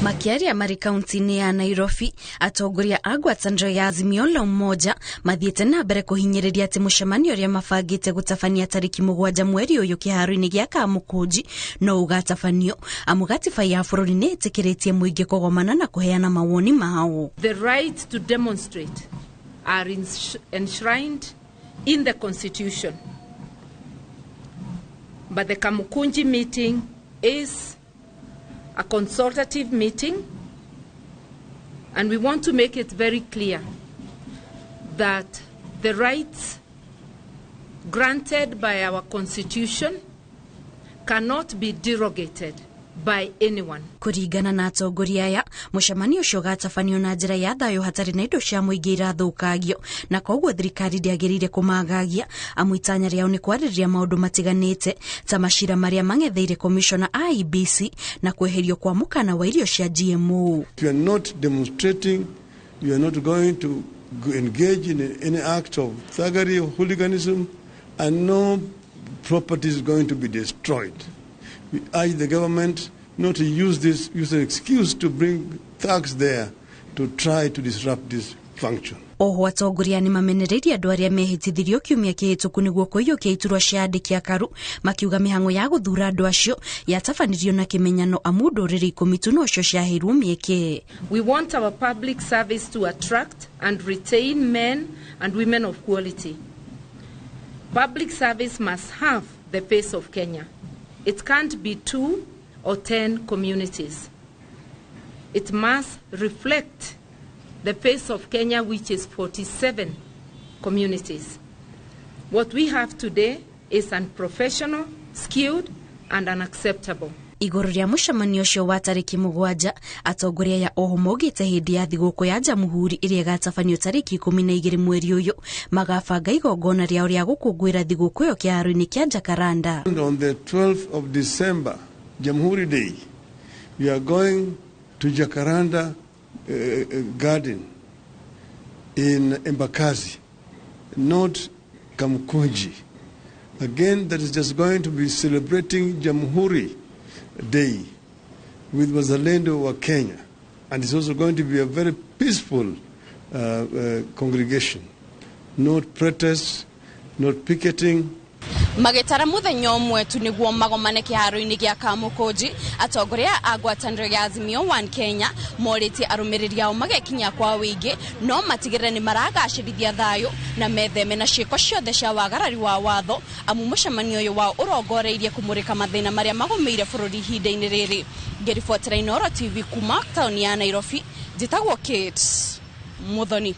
Makĩaria marĩ kaunti-inĩ ya Nairobi, atongoria a ngwatanĩro ya Azimio la Umoja mathiĩte na mbere kũhinyĩrĩria atĩ mũcemanio ũrĩa mabangĩte gũtabania tarĩki 7 mweri ũyũ kĩharo-inĩ gĩa Kamũkũnji no ũgatabanio, amu gatiba ya bũrũri nĩ ĩtĩkĩrĩtie mũingĩ kũgomana na kũheana mawoni mao. The right to demonstrate are enshrined in the constitution, but the Kamukunji meeting is a consultative meeting, and we want to make it very clear that the rights granted by our constitution cannot be derogated by anyone. Kũringana na atongoria aya, mũcemanio ũcio ũgatabanio na njĩra ya thayũ hatarĩ na indo cia mũingĩ irathũkangio, na koguo thirikari ndĩagĩrĩire kũmagagia, amu itanya rĩao nĩ kwarĩrĩria maũndũ matiganĩte ta macira marĩa mang'etheire commissioner IEBC na kweherio kwa mũkana wa irio cia GMO. If you are not demonstrating, you are not going to engage in any act of thuggery or hooliganism, and no property is going to be destroyed. We urge the government not to use this use an excuse to bring thugs there to try to disrupt this function. Oho atongoria nĩ mamenereirie andũ arĩa mehĩtithirio kiumia kĩhĩtũku nĩguo kũiyũkia iturwa cia andĩki a KARU, makiuga mĩhang'o ya gũthuura andũ acio yatabanirio na kĩmenyano, amu ndũrĩrĩ 10 tu nocio ciaheirwo mĩeke. We want our public service to attract and retain men and women of quality. Public service must have the face of Kenya. It can't be 2 or 10 communities. It must reflect the face of Kenya, which is 47 communities. What we have today is unprofessional, skewed, and unacceptable. Igũrũ rĩa mũcemanio ũcio wa tarĩki 7, atongoria ya oho maugĩte hĩndĩ ya thigũkũ ya Jamhuri ĩrĩa ĩgatabanio tarĩki 12 mweri ũyũ magabanga igongona rĩao rĩa gũkũngũĩra thigũkũ ĩyo kĩharo-inĩ kĩa Jacaranda. And on the 12th of December, Jamhuri Day, we are going to Jacaranda Garden in Embakasi, not Kamukunji. Again, that is just going to be celebrating Jamhuri Day with Wazalendo wa Kenya, and it's also going to be a very peaceful congregation, not protests, not picketing. Magĩtara mũthenya ũmwe tu nĩguo magomane kĩharo-inĩ gĩa Kamũkũnji, atongoria a ngwatanĩro ya Azimio One Kenya morĩtie arũmĩrĩri ao magekinya kwa wĩingĩ, no matigĩrĩre nĩ maragacĩrithia thayũ na metheme na ciĩko ciothe cia wagarari wa watho, amu mũcemanio ũyũ wao ũrongoreirie kũmũrĩka mathĩna marĩa magũmĩire bũrũri ihinda-inĩ rĩrĩ. Ngĩribotera Inooro TV kuma taũni ya Nairobi, njĩtagwo Kate Muthoni.